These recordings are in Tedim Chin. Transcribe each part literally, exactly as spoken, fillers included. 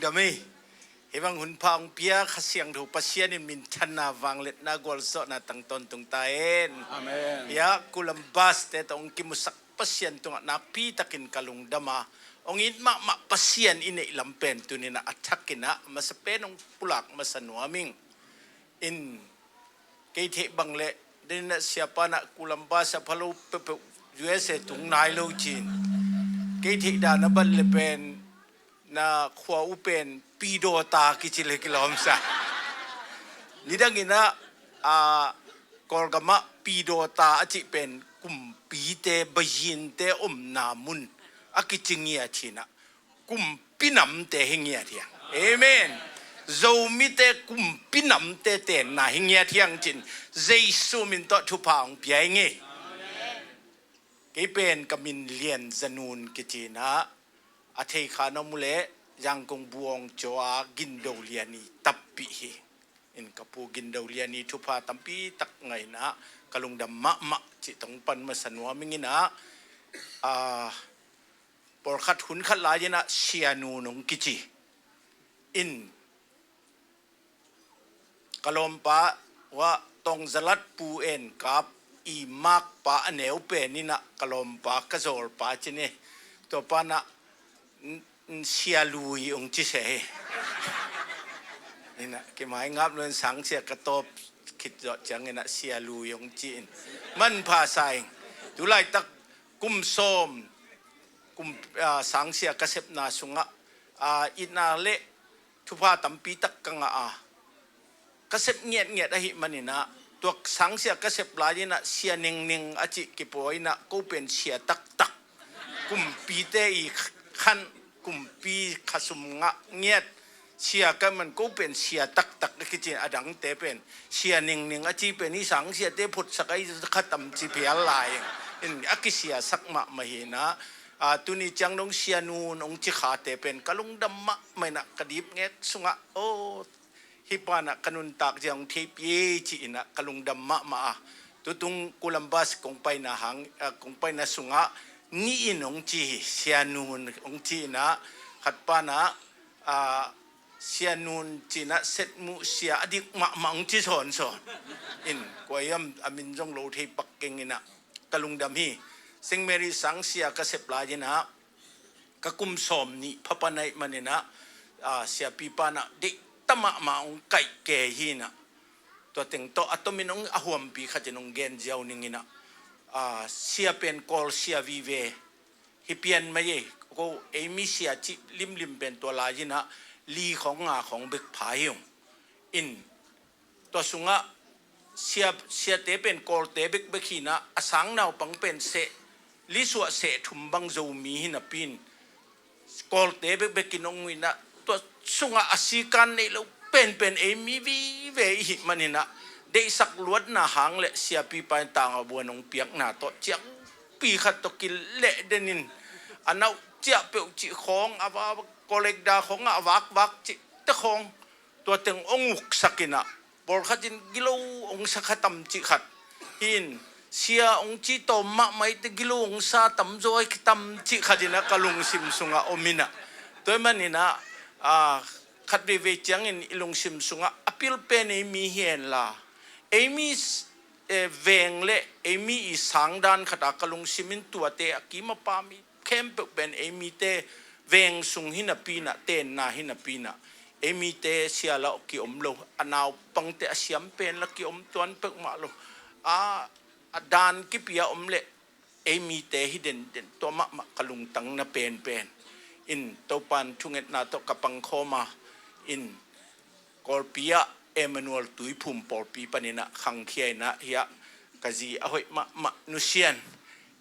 Dam ei. Hih bang hun pha hong pia Kha Siangtho Pasian in minthanna, vangliatna, gualzawhna tang tawntung ta hen. Amen. Hih ah Columbus te tawh hong kimusak Pasian tungah nakpi takin ka lungdam a, hong it mahmah Pasian i neih lam pen tuni-in ah a thakin ah masa pen hong pulak masa nuam ing. In kei theih bang leh, den in ah siapa in ah Columbus a pha lo peuhpeuh U S A tung nai lo ci-in, kei theih dan a bat leh pen na khua uh pen Pidawta kici leh kilawm sa. Nidang in ah, a, Kawlgam ah Pidawta a cih pen kumpite, bazinte omna mun a kici ngiat hi-in ah, kumpi namte hi ngiat hi hang. Amen. Zomite kumpi namte tenna hi ngiat hi hang ci-in Jesu min tawh thupha hong pia ing ei. Kei pen ka min Lian Za Nun kici-in ah, a thei kha na om uh leh Yangon Buangcaw a Gin Do Lian i tapih hi. In ka pu Gin Do Lian i thupha tampi tak ngah in ah ka lungdam mahmah cih tawh hong pan masa nuam ing in ah, a, pawlkhat hun khat lai-in ah Sia Nun hong kici. In ka lawmpa uh ah Tawng Za Lat Pu En Kap i makpa a neu pen in ah ka lawmpa, ka zawlpa ci ni. Tua pa in ah n-, n-, Sia Lui hong ci se hi. In ah kimai ngap lo in sang sia ka tawp khit zawh ciangin ah Sia Lui hong ci-in manpha sa ing. Tu laitak kum sawm, kum, a, sang sia ka sepna sungah, a, itna leh thupha tampi tak ka ngah a, ka sep ngiatngiat ahih manin ah, tua sang sia ka sep lai-in ah Sia Nengning a cih kipua in ah, ko pen sia taktak, kumpite i khan, kumpi khasum ngah ngiat sia ka hih man, ko pen sia taktak a kici, a dangte pen Sia Nengning a ci pen i sang siate phutsak a i kha tam ci phial lai in, a kisiasak mahmah hi-in ah, a, tuni ciang dong Sia Nun hong ci khate pen ka lungdam mahmah in ah, ka dipngek sungah, aw, hih pa in ah ka nuntak zia hong theipi ei ci-in ah ka lungdam mahmah a. Tutung Columbus kong paina hang, a, kong paina sungah nih in hong ci hi, Sia Nun hong ci-in ah, khat pa in ah, a, Sia Nun ci-in ah Setmuh sia a dik mahmah hong ci sawnsawn. In kua hiam a min zong lo thei pak keng in ah ka lungdam hi. Saint Mary sang sia ka sep lai-in ah ka kum sawm nih pha pan ahih manin ah, a, siapipa in ah deihta mahmah hong kaih kei hi-in ah, tua teng tawh a tomin hong a huampi khatin hong gen ziau ning in ah, a, sia pen Kawl sia vive hi pian mai ei. Ko ei mi sia cih limlim pen tua lai-in ah li khawng nga khawng bek pha hi ung. In tua sungah sia, siate pen Kawlte bekbek hi-in ah, a sang naupang pen seh, li suah seh thum bang Zomi hi napi-in Kawlte bekbek in hong uh in ah, tua sungah a sikan neih lo penpen ei mi vive i hih manin ah, deihsak luatna hang leh siapipa in tang a buan hong piakna tawh ciangpi khat tawh kileh den in, a nauh ciah peuh cih khawng, a va, kolekda khawng ah a vakvak cihte khawng, tua teng hong uksak in ah, pawlkhat in gilo hong sa kha tam cih khat hi-in, sia hong ci tawm mahmah i te gilo hong sa tamzaw hi tam cih khat in ah ka lungsim sungah om in ah. Tua ahih manin ah, a, khat veivei ciangin i lungsim sungah a pil pen ei mi hi henla, ei mi, eh, veng leh ei mi i sang dan khat a ka lungsim in tuate a kim a pam i khempeuh pen ei mite veng sung hi napi-in ah, tenna hi napi-in ah, ei mite sia lah ki-om lo, a naupangte a siam pen lah ki-om tuan peuhmah lo. A, a dan kipi a om leh ei mite hi denden, tua mahmah ka lungtang na penpen. In Topa'n thungetna tawh ka pangkhawm a, in Kawlpi ah Emmanuel Tuiphum pawlpi panin ah khangkhia in ah, hih ah ka zi a hoih mahmah Nu Sian,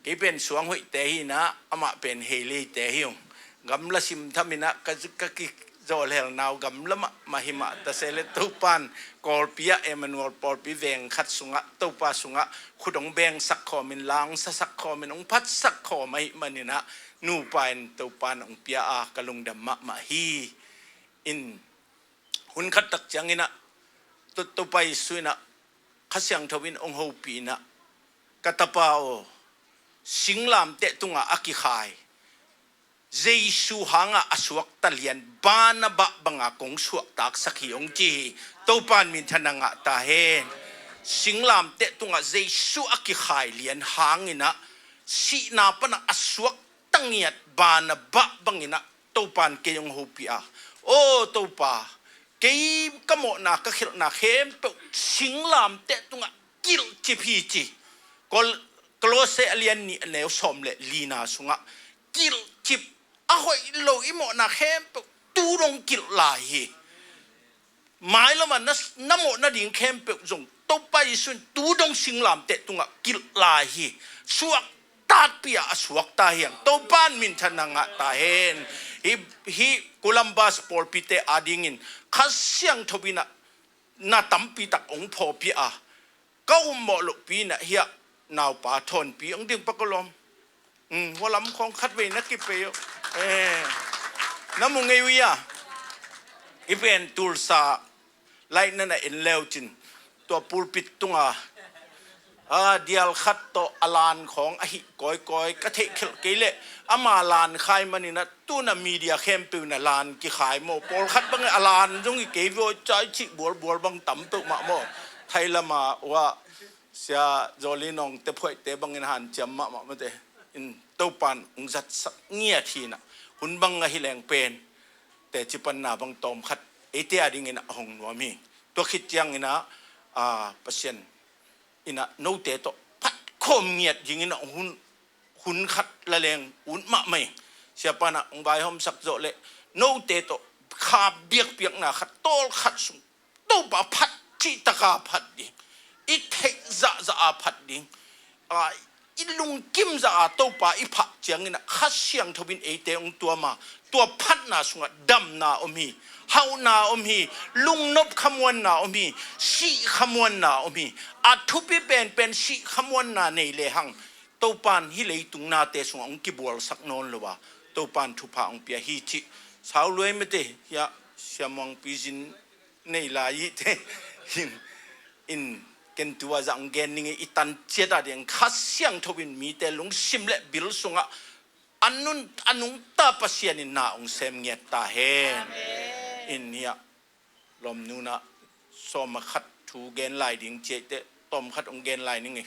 kei pen suang hoihte hi-in ah, amah pen Heilei-te hi ung. Gamla simtham in ah ka, ka kizawlhelna uh gamla mahmah hi mah ta se leh, Topa'n Kawlpi ah Emmanuel pawlpi veng khat sungah, Topa sungah khut hong bengsak khawmin, la hong sasak khawmin, hong phatsak khawm ahih manin ah, nupa in Topa'n hong pia a, ka lungdam mahmah hi. In hun khat tak ciangin ah, To-, Topa Jesu in ah Kha Siangtho in hong hopih in ah, ka tapa aw, singlamteh tungah a kikhai Jesu hanga a suakta lian Barnabas banga kong suahtaksak hi hong ci hi. Topan minthanna ngah ta hen. Singlamteh tungah Jesu a kikhai lian hanginah sihna pana a suakta ngiat Barnabas banginah Topan kei hong hopih a, aw Topa, kei ka mawhna ka khelhna khempeuh singlamteh tungah kilhcip hi ci. Kol-, Kolose a lian nih a neu sawm le lina sungah kilhcip, a hoih lo i mawhna khempeuh tu dong kilh lai hi. Mailamah na, na mawh nading khempeuh zong Topa Jesu in tu dong singlamteh tungah kilh lai hi. Suaktatpih a suakta hi hang. Topan minthanna ngah ta hen. Hi, hi Columbus pawlpite adingin Kha Siangtho inah na tampi tak hong phawpih a, ka ummawh lohpi inah hiah naupa thawnpi hong ding pa ka lawm. Hua lam khawng khatvei na kipei uh. Na mu ngei uh ia. I pen Tulsa laih na na en leucin tua pulpit tunga a dial khat tawh a lan khawng a hih kawikawi ka theih khelh kei leh ama lan khai maninah tuna media khempeuh na lan kikhai maw? Pawlkhat bangin a lan zong hi kei vua cai cih bualbual bang tam peuhmah maw? Thai lama uah Sia Jolly Nongte phuaihte bangin hanciam mahmah mate. In Topan hong zatsak ngiat hinah hun bang ahi leng pen teci panna bang tawmkhat eite adingin a hong nuam hi. Tua khit cianginah a, Pasian inah note tawh phatkhawm ngiat dinginah hun, hun khat la leng ut mahmah hi. Siapa inah hong vaihawmsak zawh leh note tawh kha biakpiakna khat tawlkhat sung Topa phat cihtaka phat ding, i theih zahzah a phat ding, a, i lungkim zah a Topa i phah cianginah Kha Siangtho in eite hong tuam a, tua phatna sungah damna om hi, hauhna om hi, lungnop khamuanna om hi, sih khamuanna om hi. A thupi penpen sih khamuanna nei lehang Topan hih leitung nate sungah hong kibualsak nawn lo a, Topan thupha hong pia hi cih sau luai mate. Hiah Sia Muangpi Zin nei lai i te hin in ken tua zah hong gen ning i tan ciat a ding Kha Siangtho in mite lungsim le bil sungah a nun a nungta Pasian in na hong sem ngiat ta hen. Amen. In hiah lawmnu inah sawm a khat thu gen lai ding ci a i te tawmkhat hong gen lai ning i.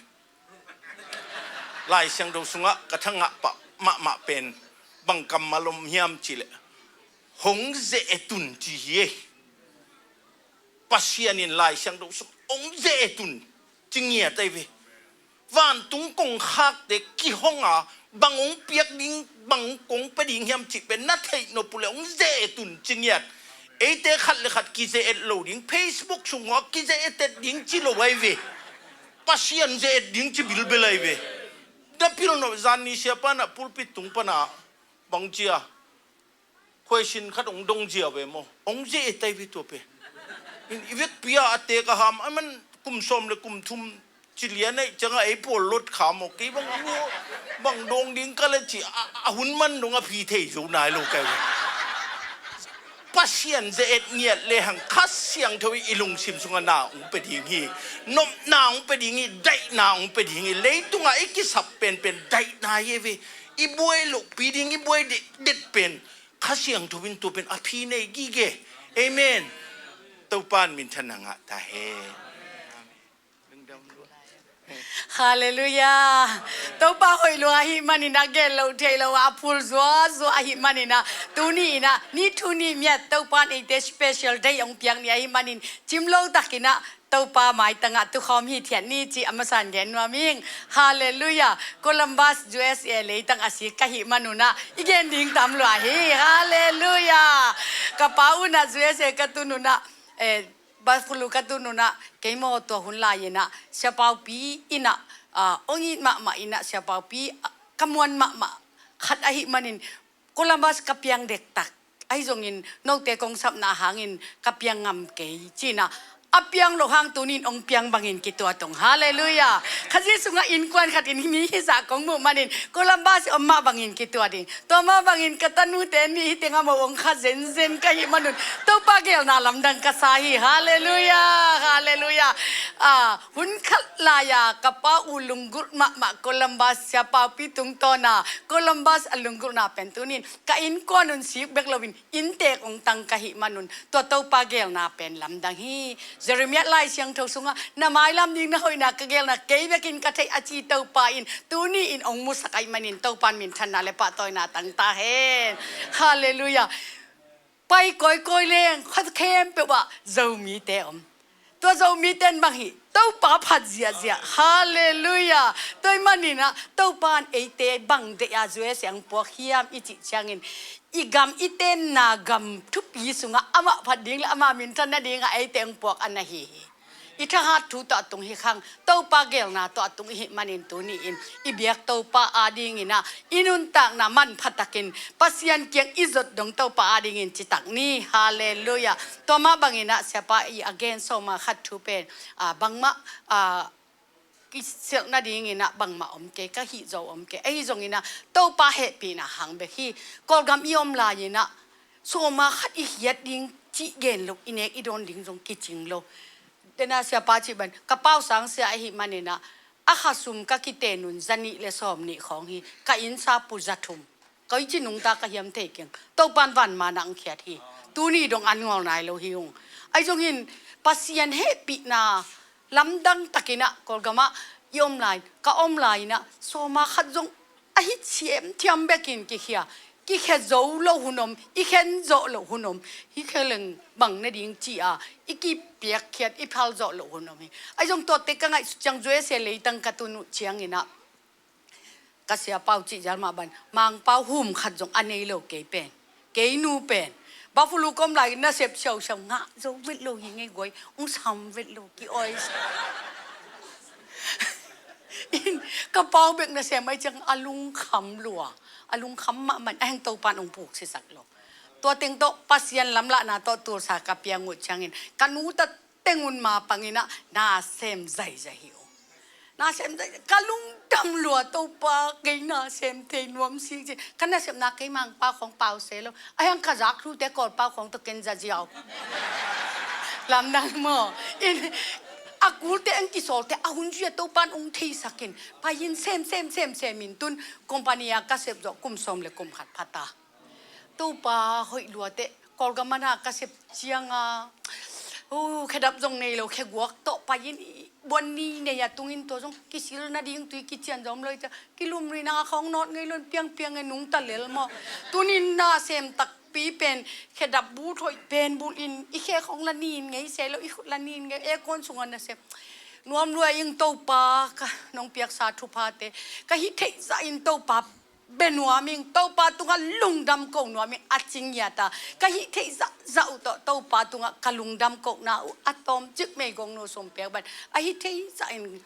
Lai Siangtho sungah ka thangah pah mahmah pen bang kammal om hiam cih leh hong ze-et un ci hi ei. Pasian in Lai Siangtho sung hong ze-et un ci ngiat ahi ve. Vantung kongkhakte kihong a bang hong piak ding, bang kong pia ding hiam cih pen na theih nop uh leh hong ze-et un ci ngiat. Eite khat le khat kize-et lo ding, Facebook sung uh a kize-et ding ci lo ahi ve. Pasian ze-et ding ci bilbel ahi ve. Na pil nop zan ni siapa inah pulpit tung pana bang ci a Khuaisin khat hong dong zia ve maw? Hong ze-et ahi ve tua pen. In i vekpi a a teek a ham a man kum sawm le kum thum ci lian aih ciangah ei pawl lot kha maw? Kei bang lu bang dawng ding ka le ci a, a hun man dong a phi thei zo nai lo kai ve. Pasian ze-et ngiat lehang Kha Siangtho i lungsim sungah na hong pia ding hi. Nopna hong pia ding hi, daihna hong pia ding hi. Leitungah i kisap penpen daihna hi ve. I buai lohpi ding, i buai det, det pen Kha Siangtho in tua pen a phi nei gige. Amen. Topan minthanna ngah ta hen. Halleluiah. Topa hoih lua ahih manin a gen lo thei lo a phul zuazua ahih manin a tuni in a ni thu ni miat Topa in eite special day hong piak ni ahih manin cim lo takin a Topa maitangah tukhawm hithiat ni cih a masa in gen nuam ing. Halleluiah. Columbus, U S A leitang a sik ka hih manun ah i gen ding tam lua hi. Halleluiah. Ka pa un ah U S A ka tun un ah, eh, Buffalo ka tun un ah kei maw tua hun lai in ah Sia Paupi in ah, ah, hong it mahmah in ah Sia Paupi, ah, ka muan mahmah khat ahih manin Columbus ka piang dektak. Ahi zongin note kong sapna hangin ka piang ngam kei ci-in ah a piang loh hang tuni in hong piang bangin kituat ung. Halleluiah. Khazih sungah innkuan khat in mi hizah kong muh manin Columbus i om mah bangin kituat ing. Tua mah bangin ka tanute in mi hi teng a mo hong kha zenzen ka hih manun Topa geelna lamdang ka sa hi. Halleluiah. Halleluiah. Ah, hun khat lai-a ka pa uh lunggulh mahmah Columbus siapaupi tungtawna Columbus a lunggulhna pen tuni in ka innkuan un sik bek loin innteek hong tang ka hih manun tua Topa geelna pen lamdang hi. Jeremiah Lai Siangtho sungah na mailam ding na hoihna ka geelna kei bekin ka theih a ci Topa in tuni in hong musak ahih manin Topa in minthanna le pahtawina tang ta hen. Halleluiah. Pai kawikawi leng khuat khempeuh ah Zomite om. Tua Zomite in bang hi, Topa phat ziahziah. Halleluiah. Tua ahih manin ah Topa in eite bang deih a zuai siang puak hiam i cih ciangin i gam i tenna gam thupi sungah amah phat ding le amah minthan nadingah eite hong puak a na hi hi. I thahat thu tawh a tung hi khang, Topa geelna tawh a tung i hih manin tuni in i biak Topa adingin ah i nuntakna manpha takin Pasian kiang i zot dong Topa adingin citak ni. Halleluiah. Tua mah bangin ah siapa i a gen sawma khat thu pen, ah, bangmah, ah, kisilh nadingin ah bangmah om kei, ka hih zo om kei. Ahi zongin ah Topa hehpihna hang bek hi. Kawlgam i om lai-in ah sawma khat i hiat ding cih gen lo, i nek i dawn ding zong kicing lo. Dena siapa cih ban ka pausang sia ahih manin ah a khasum ka kiten un za nih le sawm nih khawng hi. Ka innsa pu za thum. Koi ci nungta ka hiam thei keng. Topa in van manah hong khiat hi. Tuni dong an ngawl nai lo hi ung. Ahi zongin Pasian hehpihna lamdang takin ah Kawlgam ah i om lai, ka om lai-in ah sawma khat zong a hi thiamthiam bekin kikhia, kikhia zo loh hun om, i khen zawh loh hun om, hi khe leng bang nading ci-a i kipiakkhiat, i phal zawh loh hun om hi. Ahi zong tuate ka ngaihsut ciang U S A leitang ka tun uh ciangin ah ka siapa uh cih zial mah ban Mangpau hum khat zong a nei lo kei pen, kei nu pen Buffalo ka om lai nasep siausiau ngah zo vet lo hi ngei guai, hong sam vet lo ki-awi. In ka pau bek nasem ahih ciang a lungkham lua, a lungkham mahmah, a heng Topa in hong puksisak lo. Tua teng tawh Pasian lamlahna tawh tulsa ka piang uh ciangin ka nu ta teng un ma pangin ah nasem zaizai hi uh. Nasem zaizai, ka lungdam lua, Topa kei nasem thei nuam sik ci. Ka nasepna kei Mangpau khawng pau se lo. A heng ka zak thute Kawlpau khawng tawh ken za ziau. Lamdang maw. In a kulte, a kisawlte a hun zui a Topa in hong theisak in pai-in sem sem sem sem in tun company a ka sep zawh kum sawm le kum khat pha ta. Topa hoih lua teh, Kawlgam ah na ka sep ciang a, uh, khedap zong nei lo, kheguak tawh pai-in i buan ni nei a tungin tua zong kisil nading tui kician zong om lo i cia, kilumri nang a khawng nawt ngei lo in piangpiang e nungta lel maw. Tunin nasem takpi pen khedap bu thoih pen bulh in i khe khawng la nin ngei se lo, i khut la nin ngei, aircon sungah nasem nuam lua ing. Topa, ka nong piaksa thuphate ka hih theih zahin Topa bia nuam ing, Topa tungah lungdam ko nuam ing. A cing ngiat a ka hih theih zahzah uh tawh Topa tungah ka lungdam kohna uh a tawmcik meigong nu sum piak ban a hih theih zahin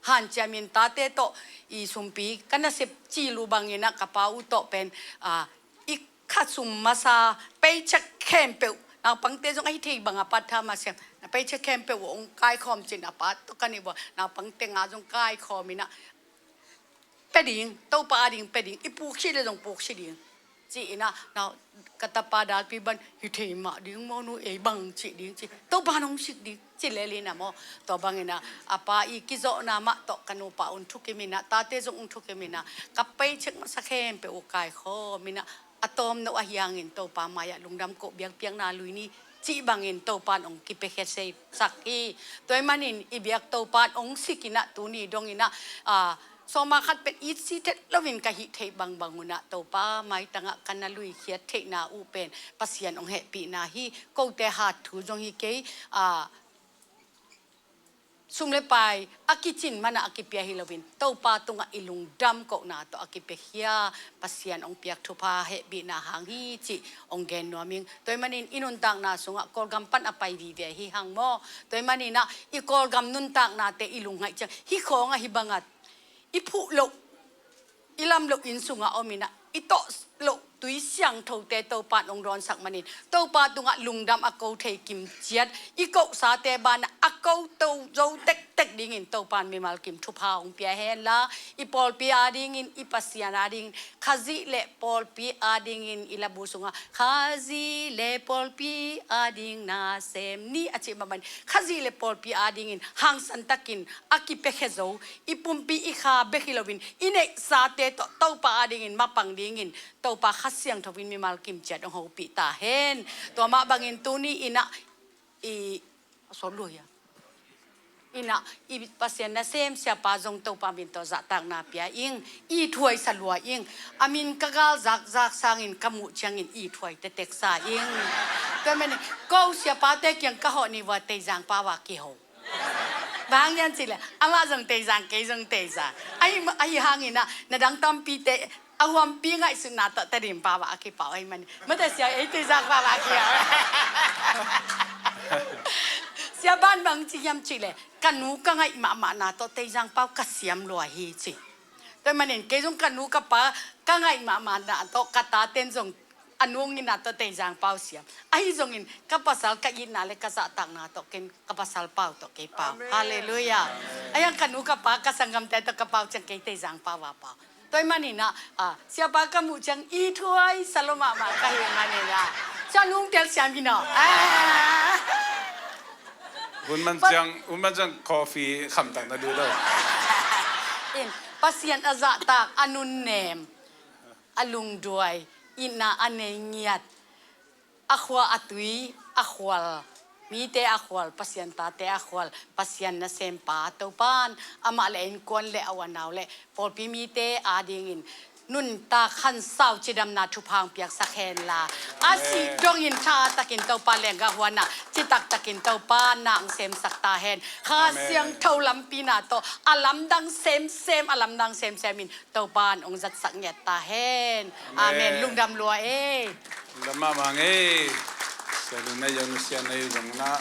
hanciamin tate tawh i sumpi ka nasep cil uh bangin ah ka pa uh tawh pen, ah, i kha sum masa paycheck khempeuh, naupangte zong a hih theih bang a part-time a sem, na paycheck khempeuh uh hong kaikhawm cin a pa tawh ka ni bua, naupangte nga zong kaikhawm in ah pia ding, Topa ading pia ding, i puk si le zong puk si ding ci-in ah, nau, ka tapa dalpi ban, hih thei mah ding maw nu, ei bang cih ding ci, Topa nong sik ding ci lel in ah maw. Tua bangin ah a pa i kizawhna mah tawh ka nupa un thukim in ah, tate zong un thukim in ah, ka paycheck masa khempeuh uh kaikhawm in ah, a tawmno ahi hangin Topa mai-ah lungdam koh biakpiakna lui ni cih bangin Topa in hong kipiakhia seisak hi. Tua ahih manin i biak Topa in hong sik in ah tuni dong in ah, ah, sawma khat pen itsi thet loin ka hih theih bangbang un ah Topa maitangah ka na luikhiat theihna uh pen Pasian hong hehpihna hi. Kote hat thu zong hi kei, ah, sum le pai a kicin manah a kipia hi loin Topa tungah i lungdam kohna tawh a kipiakhia Pasian hong piak thupha hehpihna hang hi cih hong gen nuam ing. Tua ahih manin i nuntakna sungah Kawlgam pan a pai vive hi hang maw. Tua ahih manin ah i Kawlgam nuntaknate i lungngaih ciang hih khawng ahi bangah i phuh loh, i lam loh inn sungah om in ah i tawh loh tui siangthote Topa in hong dawnsak manin Topa tungah lungdam a ko thei kimciat, i kohsate banah a ko to zo tektek dingin Topa in mimal kim thupha hong pia henla, i pawlpi adingin, i Pasian adingin, Khazih le pawlpi adingin, i labu sungah Khazih le pawlpi ading nasem ni a cih mahmah in, Khazih le pawlpi adingin hangsan takin a kipiakhia zo, i pumpi i kha bek hi loin i neihsate tawh Topa adingin mapang dingin Topa Kha Siangtho in mimal kimciat hong hopih ta hen. Tua mah bangin tuni in ah i, a sawt lua hia, in ah i Pasian nasem siapa zong Topa min tawh zahtakna pia ing, ithuai sa lua ing. A min ka galzakzak sangin ka muh ciangin ithuai tektek sa ing. Tua manin ko siapate kiang ka hawh ni vua Teizang pau a kiho. Bang hang hiam cih leh amah zong Teizang, kei zong Teizang. Ahi, ahi hangin ah na dang tampite a huampi ngaihsutna tawh Tedim pau ah a kipau ahih manin, mate sia ei Teizang pau ah a kiho. Sia ban bang ci hiam cih leh ka nu ka ngaih mahmahna tawh Teizang pau ka siam lua hi ci. Tua manin kei zong ka nu ka pa ka ngaih mahmahna tawh ka taten zong a nu ngiatna tawh Teizang pau siam. Ahi zongin ka pasal ka itna le ka zahtakna tawh ken ka pasal pau tawh kei pau. Halleluiah. Ahi hang ka nu ka pa ka sanggamte tawh ka pau ciang kei Teizang pau a pau. Tua ahih manin ah, ah, siapa ka muh ciang ithuai sa lua mahmah ka hih manin ah, sia nungtel siam hi naw. Ah. Hun man ciang, hun man ciang coffee khamtak na duh lo. In, Pasian a zahtak, a nunnem, a lungduai, itna a nei ngiat, a khua a tui a khual, mite a khual, Pasian tate a khual, Pasian nasempa Topa in amah le a innkuan le a unau le pawlpi mite adingin nuntak hansau cidamna thupha hong piaksak henla, a sih dongin tha takin Topa lenggah huan ah citak takin Topa na hong semsak ta hen. Kha Siangtho lampina tawh a lamdang semsem, a lamdang semsem in Topa in hong zatsak ngiat ta hen. Amen. Lungdam lua ei. Lungdam mahmah ei. Sia Lun na yau, Sia na yau zong na